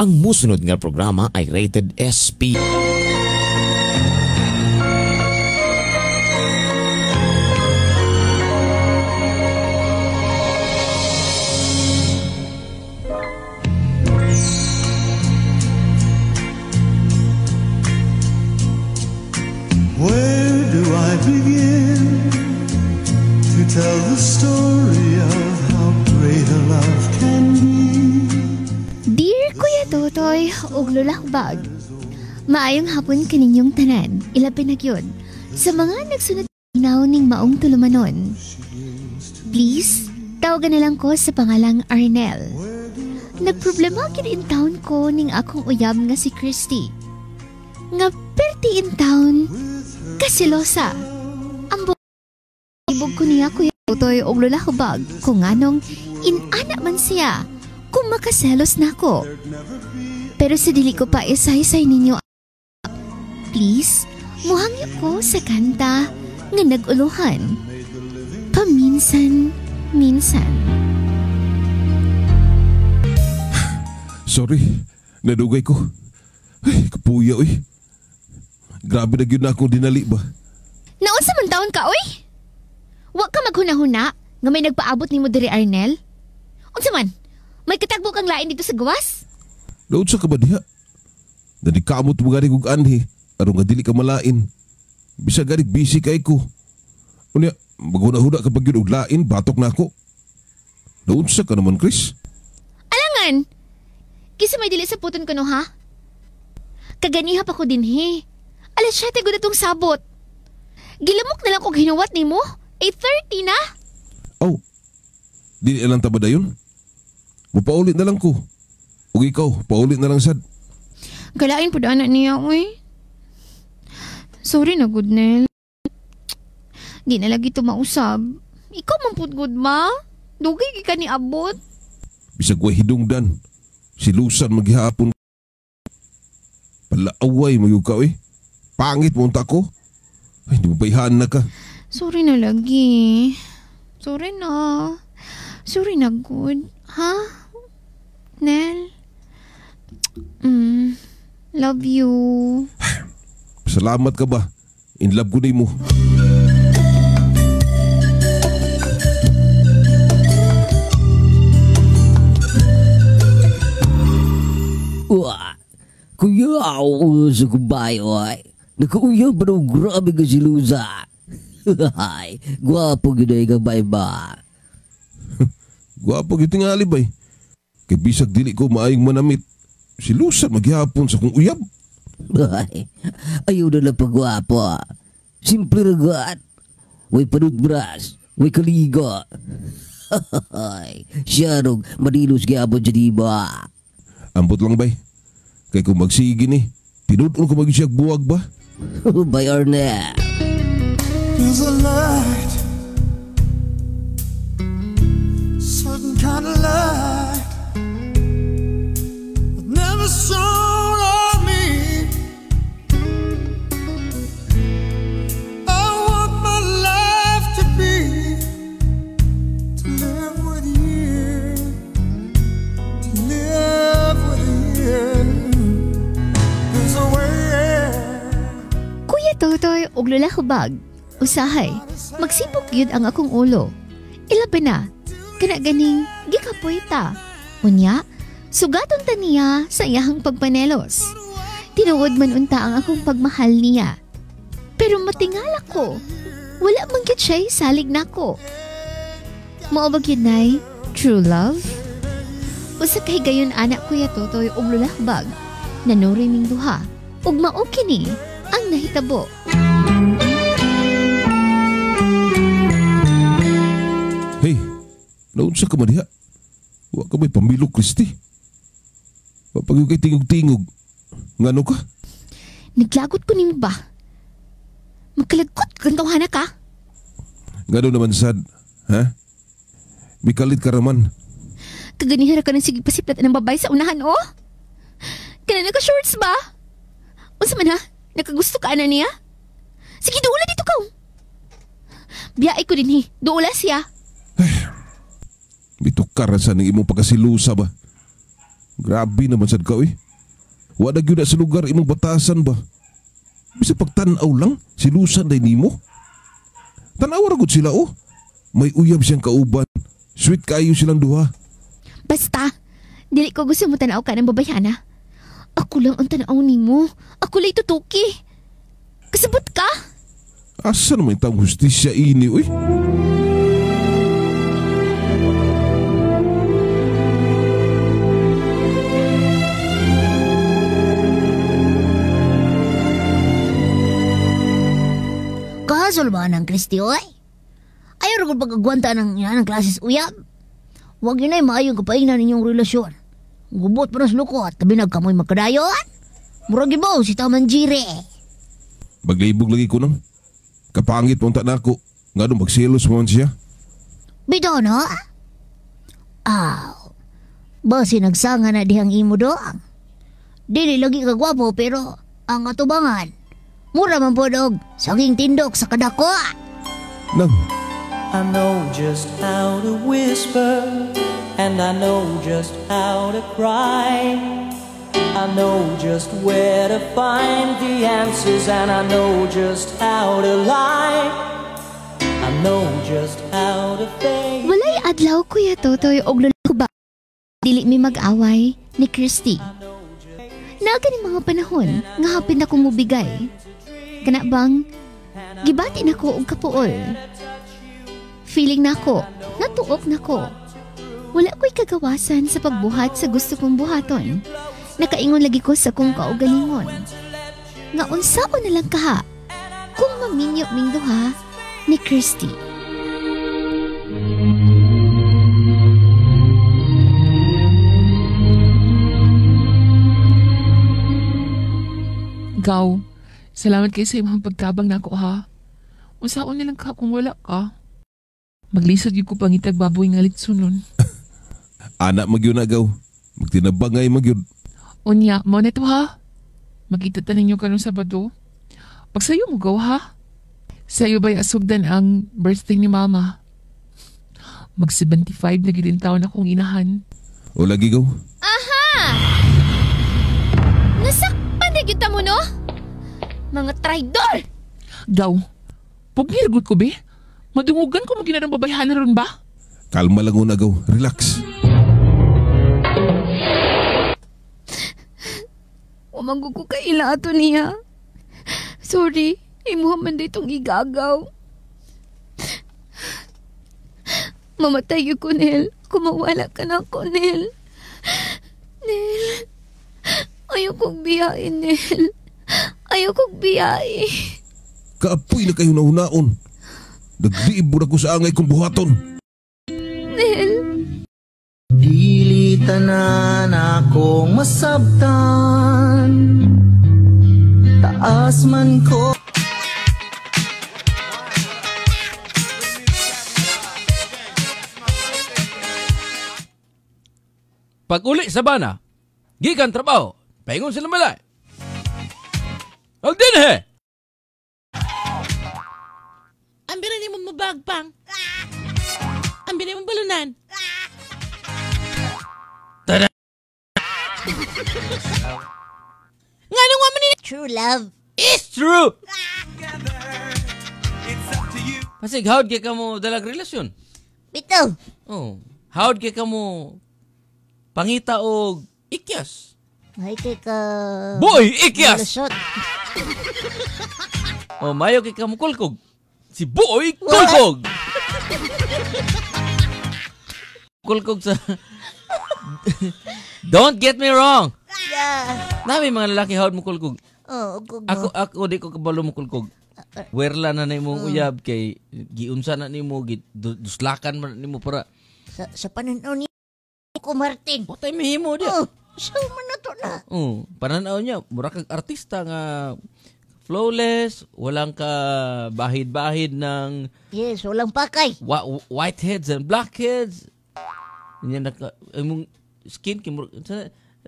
Ang musunod nga programa ay rated SP. Where do I begin to tell the story of how great a love can be? Dear Kuya Totoy ug Lola Hubag, maayong hapon kaninyong tanan, ilabi na gyud sa mga nagsunod inaw ning maong tulumanon. Please, tawagan na lang ko sa pangalang Arnel. Nagproblema gyud in town ko ning akong uyab nga si Christy. Nga perti in town, kasilosa. Ang ibog ko niya, Kuya Totoy ug Lola Hubag, kung anong inana man siya, kung makaselos na ako. Pero sa dili ko pa isaysay ninyo, please, muhangyo ko sa kanta nga nag-uluhan. Paminsan, minsan. Sorry, nadugay ko. Ay, kapuya, uy. Grabe na gyud na akong dinali ba? Naunsa man taon ka, uy? Wa ka maghuna-huna nga may nagpaabot nimo diri, Arnel? Unsa man? May katagbo kang lain dito sa gawas? Naunsa ka ba diha? Nanikamot mo gani kog anhi, aron nga dili ka malain. Bisag gani busy kay ko. Unya, maghuna-huna ka pag yun og lain, batok na ako. Naunsa ka naman, Chris? Alangan! Kisa may dili sa puton ko no, ha? Kaganiha pa ko dinhi. 7:00 gud atong sabot. Gilamok na lang kog hinuwat nimo. 8:30 na. Aw, dili na lang ta ba dayon? Mupaulit na lang ko. Ug ikaw, paulit na lang sad. Kalain po daan na niya, uy. Sorry na, good Nel. Di na lagi tumausab. Ikaw man pud good ma. Dugay gi ka ni abot. Bisag way hidungdan. Silusan maghihapon. Palaaway mo ka, uy. Pangit mo unta ko. Ay, di mo paihaan na ka. Sorry na lagi. Sorry na. Sorry na, good. Ha? Nel? Love you. Salamat ka ba? In love ko ni mo. Wah! Kuya, ako sa kubayo ay. Nakauyab pa ng grabe ka si Luza. Ay, gwapo yun ay gabay ba? Gwapo yun tingali bay. Kay bisag dili ko maayong manamit. Si Luza maghihapon sa kong uyab. Ay, ayaw na lang pagwapo. Simple ragat. Way panutbras, way kaligo. Ay, siya rong manilos gihapon sa diba. Ambot lang bay. Kay kung magsige ni, tinudon ko maging siyag buwag ba? Bay Arnel. There's a light, certain kind of light that never shone on me. I want my life to be, to live with you, to live with you. There's a way. Kuya Totoy ug Lola Hubag, usahay, magsipok yun ang akong ulo. Ilabi na, kana ganing gikapoy ta. Unya, sugaton ta niya sa iyahang pagpanelos. Tinuod man unta ang akong pagmahal niya. Pero matingala ko, wala man gyud siya'y salig nako. Mao ba gyud nay true love? Usa kay gayon anak Kuya Totoy ug Lola Hubag, nanuri ming duha, ug mao kini ang nahitabo. Hey, naunsa ka man diha? Wa ka may pamilok, Christy. Wa pag kay tingog-tingog. Ngano ka? Naglagot ko nimo ba? Magkalagkot kang tawhana ka? Ngano naman sad, ha? Mikalit ka raman. Kaganihara ka ng sige pasiplat ng babay sa unahan, oh? Kana naka-shorts ba? Unsa man ha? Nakagusto ka ana niya? Sige, duula dito ka. Biyai ko din, he. Duula siya. Ay, mitukar sa ning imong pagkasilusa ba? Grabe naman sad ka, uy. Wa na gyud na sa lugar imong batasan ba? Bisa pagtan-aw lang, silusan day nimo. Tan-aw ra gud sila, oh. May uyab siyang kauban. Sweet kayo silang duha. Basta, dili ko gusto mo tanaw ka ng babayhana. Ako lang ang tanaw nimo. Ako lang tutuki. Kasabot ka? Asa naman itang hustisya ini, uy? Kahasol ba ng Kristi, oy? Ayaw rin pag-agwanta ng ina ng klases uyab. Huwag yun ay maayong kapaingnan ninyong relasyon. Gubot pa na sa lukot, tabi nagkamoy magkadayon. Murag ibaw si Tamanjiri. Maglibog lagi ko nang. Kapangit punta na ako. Nga nung magselos mo man siya. Bitaw na? Aw, basi nagsanga na dihang imo doang. Dili lagi ka gwapo pero ang atubangan. Mura man po dog, saging tindok sa kadako. Nang. I know just how to whisper, and I know just how to cry. I know just where to find the answers, and I know just how to lie. I know just how to fake. Walay adlaw, Kuya Totoy, og lolo ba? Dili mi mag-away ni Christy. Naga ni mga panahon nga hapin na kong mubigay. Kana bang gibati na ko og kapuol. Feeling na ko, natuok na ko. Wala ko'y kagawasan sa pagbuhat sa gusto kong buhaton. Nakaingon lagi ko sa kong kaugalingon. Nga unsaon na lang kaha kung maminyo ming duha ni Christy. Gaw, salamat kay sa imong pagtabang nako ha. Unsaon na lang ka kung wala ka. Maglisod yun ko pangitag baboy nga litson nun. Anak magyun na gaw. Magtinabangay magyun. Unya, mo na to ha. Magkita ta ninyo karon Sabado. Pagsayo mo gaw ha. Sayo ba'y asugdan ang birthday ni Mama? Mag 75 na gid taon akong inahan. O lagi gaw. Aha! Nasakpan na gyud ta mo no? Mga traidor! Gaw, pugngirgot ko be. Madungugan ko maginarang babayhanan ron ba? Kalma lang una, gaw. Relax. Umanggo ko kaila ato niya. Sorry, imuha man ditong igagaw. Mamatay ko, Nel. Kumawala ka na ko, Nel. Nel, ayaw kong biyain, Nel. Ayaw kong biyain. Kaapoy na kayo nahunaon. Nagdiib mo na ko sa angay kong buhaton. Nel. Dili tanan akong masabtan. Taas man ko. Pag uli sa bana, gikan trabaho, paingon sila malay. Aldinhe! Ang bira ni mo mabagpang. Ang bira mo balunan. Tada! Nga nung waman ni... True love. It's true! Pasig, how'd kay ka mo dalag relasyon? Bitaw. Oh. How'd kay ka mo pangita og ikyas? Ay, kay ka... Boy, ikyas! Malusot. Oh, mayo kay ka mo kulkog. Si Boy Kulkog! Kulkog sa... Don't get me wrong! Yeah. Nami mga lalaki hawd mo kulkog. Oh, kog. Ako di ko kabalo mo kulkog. Werla na nimo uyab kay giunsa na nimo, duslakan man nimo para sa pananaw ni ko Martin. Patay mihimo dia. Oh, so man na to na. Oh, pananaw niya mura kag artista nga flawless, walang ka bahid-bahid ng yes, walang pakay. Whiteheads and blackheads. Nya naka imong skin kay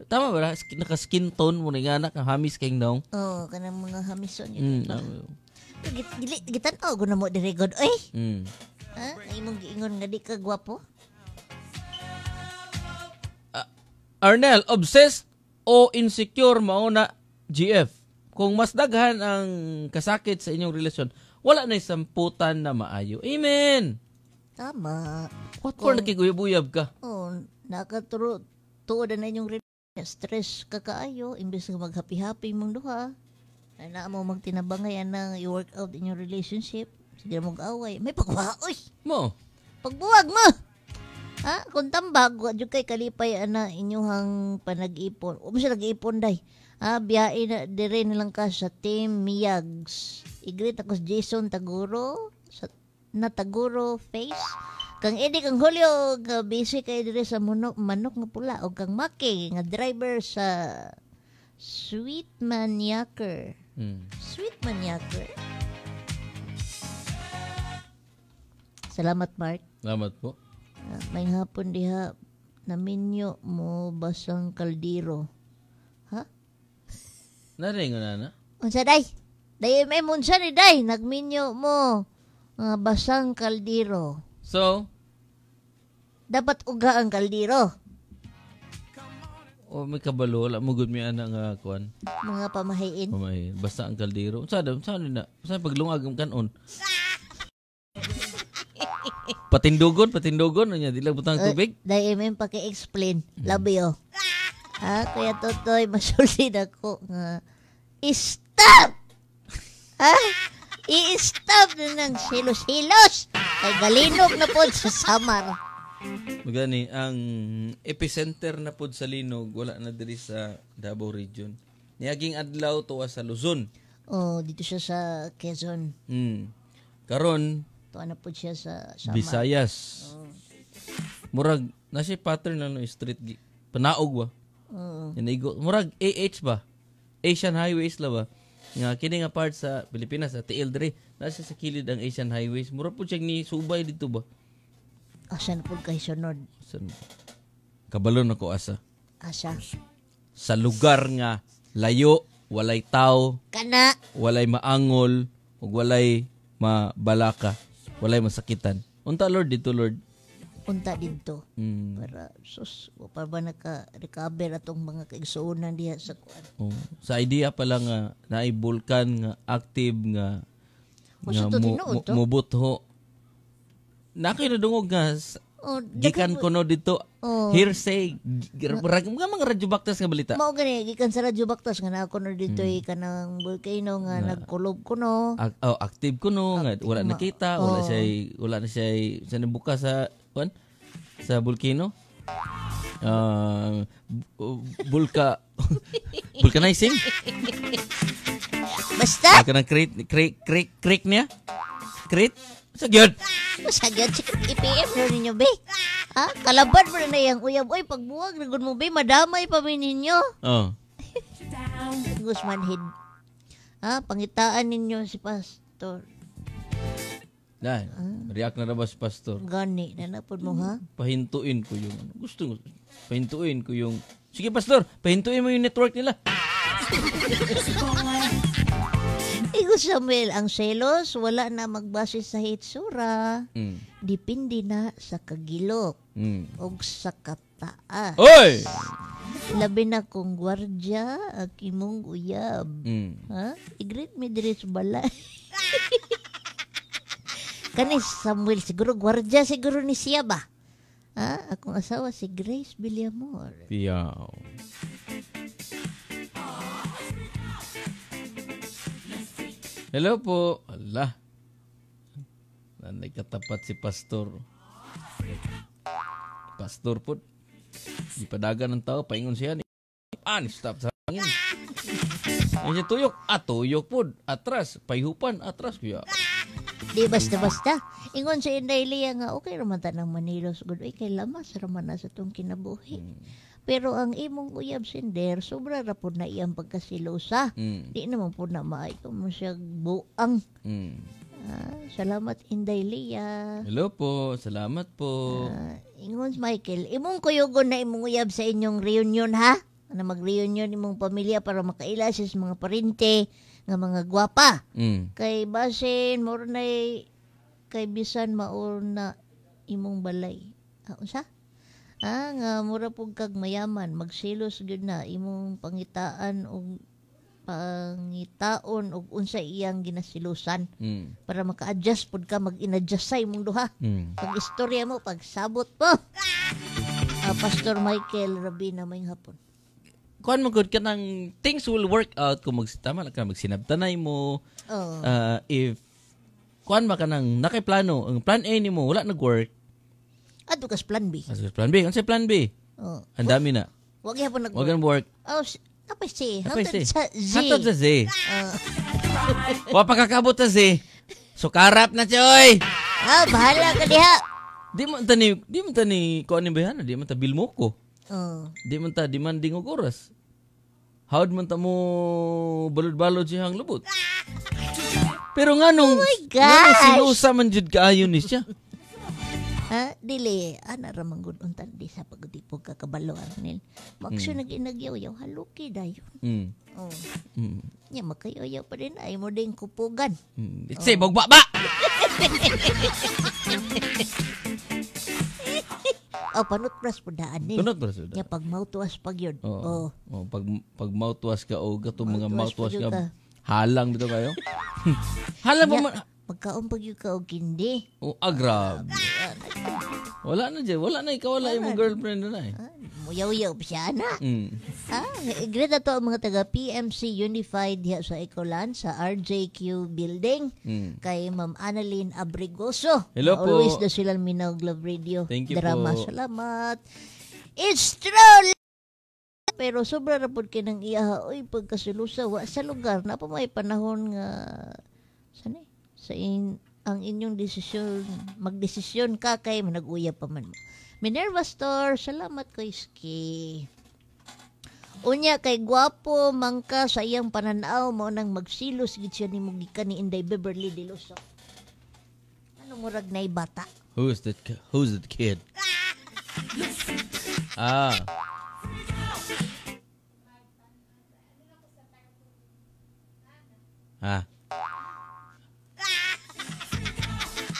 tama ba? Naka skin tone mo nga anak ang hamis kay naong. Oh, kanang mga hamison yun. Gitan-aw ko na mo diri god oy. Ha? Imong giingon nga di ka gwapo? Arnel, obsessed o insecure mao na GF. Kung mas daghan ang kasakit sa inyong relasyon, wala na samputan na maayo. Amen. Tama. What for nakiguyab-uyab ka? Oh, nakaturo tuod na inyong stress ka kaayo imbes nga mag-happy-happy mong duha. Ay na mo magtinabangay anang i-work out inyong relationship. Sige mo away. May pagwaoy. Mo. Pagbuwag mo. Ha? Kung tambag, wa jud kay kalipay ana inyuhang panag-ipon. Wa siya nag-ipon day. Ha, biyahe na dire na lang ka sa Team Miyags. I-greet ako si Jason Taguro sa na Taguro face. Kang Eddie kang Julio nga busy kay dire sa manok, manok nga pula o kang Maki nga driver sa Sweet Maniaker. Sweet Maniaker. Salamat, Mark. Salamat po. May hapon diha naminyo mo basang kaldero. Ha? Naringo na na. Unsa day? Day may unsa ni day nagminyo mo basang kaldero. So dapat uga ang kaldero. O may kabalo wala mo gud mi ana nga kuan. Mga pamahiin. Pamahiin. Basta ang kaldero. Unsa daw? Unsa ni na? Unsa paglungag ang kanon? Patindugon, unya di lang butang tubig. Dahil may paki-explain, labi oh. Ha, kaya Totoy, masulid ako nga stop. Ha? I-stop na ng silos-silos. Kay galinog na po sa Samar. Magani, ang epicenter na pod sa linog wala na diri sa Davao region. Niaging adlaw tuwa sa Luzon. Oh, dito siya sa Quezon. Karon tuwa na po siya sa Samar. Visayas. Oh. Murag na siya pattern na no street panaog ba. Inaigo murag AH ba? Asian Highways la ba? Nga kini nga part sa Pilipinas sa TL diri na siya sa kilid ang Asian Highways. Murag po siya ni subay dito ba? Asa na po kay sunod? Kabalo na ko asa. Asa? Sa lugar nga layo, walay tao, kana, walay maangol, ug walay mabalaka, walay masakitan. Unta Lord dito Lord. Unta dito. Para sus, pa ba naka-recover atong mga kaigsuonan diha sa kuan. Oh, sa idea pa lang nga naay bulkan nga active nga nga mubutho. Naki nadungog nga gikan kuno dito. Hearsay mga Radyo Baktas nga balita. Mao gani gikan sa Radyo Baktas nga naa kuno dito kanang volcano nga nagkulob kuno. Active kuno nga wala nakita, wala na siya sa nabuka sa kuan sa volcano. Vulca vulcanizing. Basta kanang creek niya. Creek sa gyud. Sa gyud si IPM no ninyo be. Ha? Kalaban mo na yang uyab oy pagbuwag na gud mo be madamay pa mi ninyo. Oh. Guzman head. Ha, pangitaan ninyo si pastor. Dai, react na ra ba si pastor? Gani na napod mo ha. Pahintuin ko yung ano. Gusto ko pahintuin ko yung. Sige pastor, pahintuin mo yung network nila. Igo Samuel, ang selos wala na magbase sa hitsura. Depende na sa kagilok og sa kataas. Oy! Labi na kung gwardya ang imong uyab. Ha? I-greet me diri sa balay. Kani Samuel siguro gwardya siguro ni siya ba? Ha? Akong asawa si Grace Villamor. Piyaw. Hello po. Allah. Nanay katapat si pastor. Pastor po. Di padagan ng tao. Paingon siya. Stop sa hangin. Ang siya tuyok. Tuyok po. Atras. Payhupan. Atras. Kuya. Di basta-basta. Ingon sa Inday Lea nga, okay raman ta ng Manilos. Good. Ay, kay lamas raman na sa itong kinabuhi. Pero ang imong uyab sinder, sobra ra po na iyang pagkasilosa. Di naman po na maayo mo siya buang. Salamat Inday Lea. Hello po, salamat po. Ingon Michael, imong kuyugon na imong uyab sa inyong reunion ha? Na mag-reunion imong pamilya para makaila sa mga parente nga mga gwapa. Kay basin moro nay kay bisan maor na imong balay. Unsa? Ha, nga mura pug kag mayaman, magsilos gyud na imong pangitaan og pangitaon og unsa iyang ginasilusan para maka-adjust pud ka, mag-inadjust sa imong duha. Pag istorya mo, pagsabot po. Pastor Michael Rabina, may hapon. Kuan mo gud kanang things will work out kung tama lang ka magsinabtanay mo. Oh. If kuan ba kanang nakay plano, ang plan A nimo wala nag-work. Adto kas plan B. Adto kas plan B. Unsay plan B? Oh. Ang dami na. Wag gyapon nag-work. Wag gyapon work. Oh, tapos C. Tapos Hangtod C. sa Z. Hangtod sa Z. Wa pa kakabot sa Z. So karap na siya, oy. Ah, bahala ka diha. Di man ta ni kuan ni bayana, di man ta bilmoko. Oh. Di man ta demanding og oras. How'd man ta mo balod-balod siyang lubot. Pero nga nung, Oh my nga nung gosh! sinusa man jud kaayo ni siya. Ha? Dili, ana ra man gud unta di sa pagdipog kakabalo Arnel. Magso nag-inagyaw-yaw haluki dayon. Oh. Nya makayaw-yaw pa din ay mo din kupugan. It's say bogba ba. Oh, panutbras po daan ni. Panutbras po daan. Nya pag mouthwash pag yun. Oo. Oh. Pag mouthwash ka o gatong mga Mouthwash mouthwash pag ka, yun ka. halang dito kayo. Halang pa Nya, man. Magkaon pag yun ka og kindi. Oh, grabe. Wala na dyan. Wala na ikaw. Wala yung girlfriend na eh. Muyaw-yaw pa siya na. Mm. Ah, great na to ang mga taga PMC Unified diha sa Ecolan sa RJQ building. Kay Ma'am Annalyn Abrigoso. Hello po. Always na silang Minog Love Radio. Thank you drama. po. Salamat. It's true! Pero sobra ra pud kay nang iyaha. Uy, pagkasilusa, wa sa lugar. Na pa may panahon nga sana eh, sa ang inyong desisyon, magdesisyon ka kay manag-uya pa man mo. Minerva Store, salamat kay Ski. Unya kay gwapo mangka sa iyang pananaw mo nang magsilos gid siya nimo gikan ni Inday Beverly de Luso. Ano murag nay bata? Who's that kid? Ah. Ah.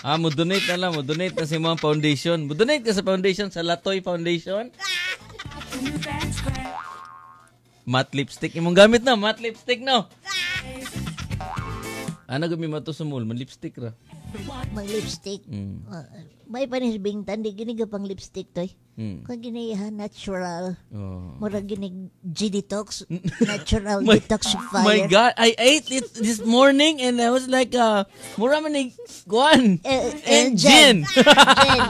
Ah, mo donate na lang, mo donate na sa mga foundation. Mo donate ka sa foundation, sa Latoy Foundation. Matte lipstick imong gamit na, matte lipstick no. Ana gumi mato sa mall, man lipstick ra. Mang lipstick. May panis bingtan di gini ka pang lipstick toy. Kung gini ha, natural. Oh. Murag gini G-detox, natural detoxifier. My God, I ate it this morning and I was like, mura man ni guan. And gin. gin. Gin.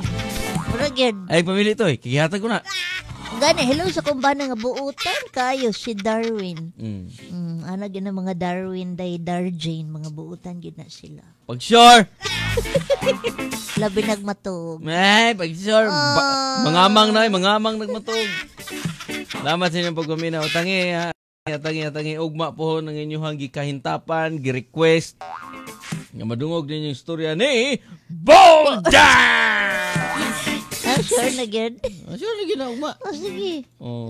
Murag yun. Ay, pamili to eh. Kikihatag ko na. Gani, hello sa kumbana nga buutan kayo si Darwin. Ana gyud ang mga Darwin day Darjane, mga buutan gyud na sila. Pag sure. Labi nagmatog. Ay, pag sure. Mangamang na, mangamang nagmatog. Salamat sa inyong pagpaminaw. Tangi, ha. Tangi, ugma po ng inyong gikahintapan, gi-request. Nga madungog ninyo yung istorya ni Boldan! Ah, sure na gyud. Ah, sure na gyud na ugma. Oh, sige.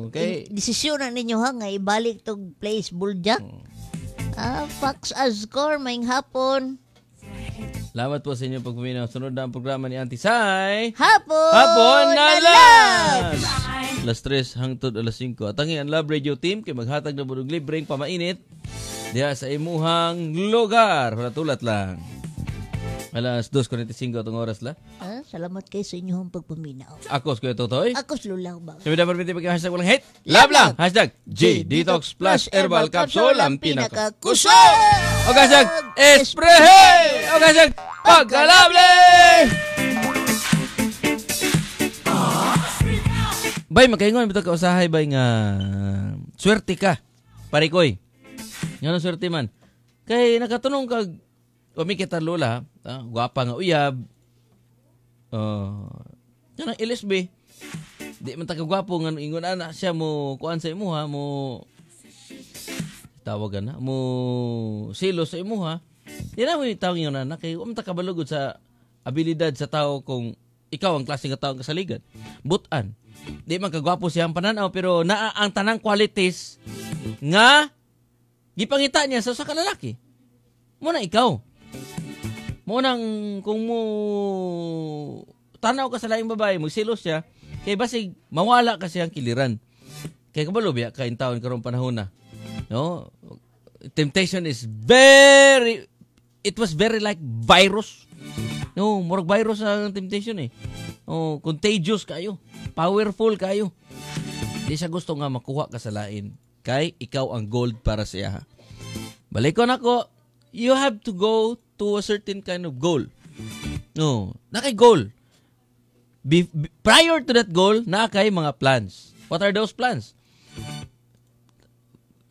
Okay. Desisyon na ninyo ha nga ibalik tog place Buljak. Ah, Fox Azcor, maayong hapon. Salamat po sa inyong pagpaminaw. Sunod na ang programa ni Auntie Sai. Hapon! Hapon na lang! Alas 3 hangtod alas 5. Atangi ang Love Radio Team kay maghatag na burog libreng pamainit diha sa imuhang lugar. Hulat-hulat lang. Alas 2:45 atong oras la. Ah, salamat kayo sa inyong pagpaminaw. Ako, Kuya Totoy. Ako, Lulaw ba? Kami dapat pwede pag-hashtag walang hate. Love lang! Hashtag G Detox Plus Herbal Capsule ang pinakakusog! O hashtag Esprehe! O hashtag Pagkalable! Bay, makaingon bitaw ka usahay bay nga swerte ka. Parikoy. Ngano swerte man? Kay nakatunong kag kami kita lola, gwapa nga uyab. Kanang LSB. Di man ta kagwapo nga ingon ana siya mo kuan sa imuha mo tawagan na mo silo sa imuha. Di na mo tawag ingon ana kay wa man ta kabalugod sa abilidad sa tao kung ikaw ang klase nga tao ang kasaligan. Butan. Di man kagwapo siya ang pananaw pero naa ang tanang qualities nga gipangita niya sa usa ka lalaki. Mo na ikaw. Mo nang kung mo tanaw ka sa laing babae, magsilos siya, Kay basig mawala kasi ang kiliran. Kay kabalo biya ka taon karong panahon na. No? Temptation is very it was very like virus. No, murag virus ang temptation eh. Oh, contagious kayo. Powerful kayo. Di siya gusto nga makuha ka sa lain. Kay ikaw ang gold para sa iya. Balikon ako, you have to go to a certain kind of goal. No, naa kay goal. Prior to that goal, naa kay mga plans. What are those plans?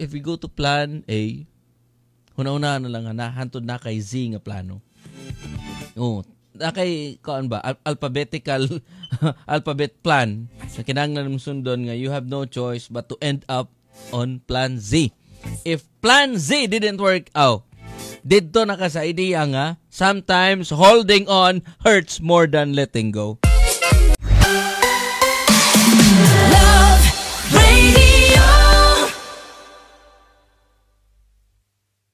If we go to plan A, huna-huna na lang nga hantod na kay Z nga plano. Oh, naa kay kuan ba alphabetical alphabet plan sa kinahanglan mong sundon nga you have no choice but to end up on plan Z. If plan Z didn't work out, didto na ka sa idea nga sometimes holding on hurts more than letting go.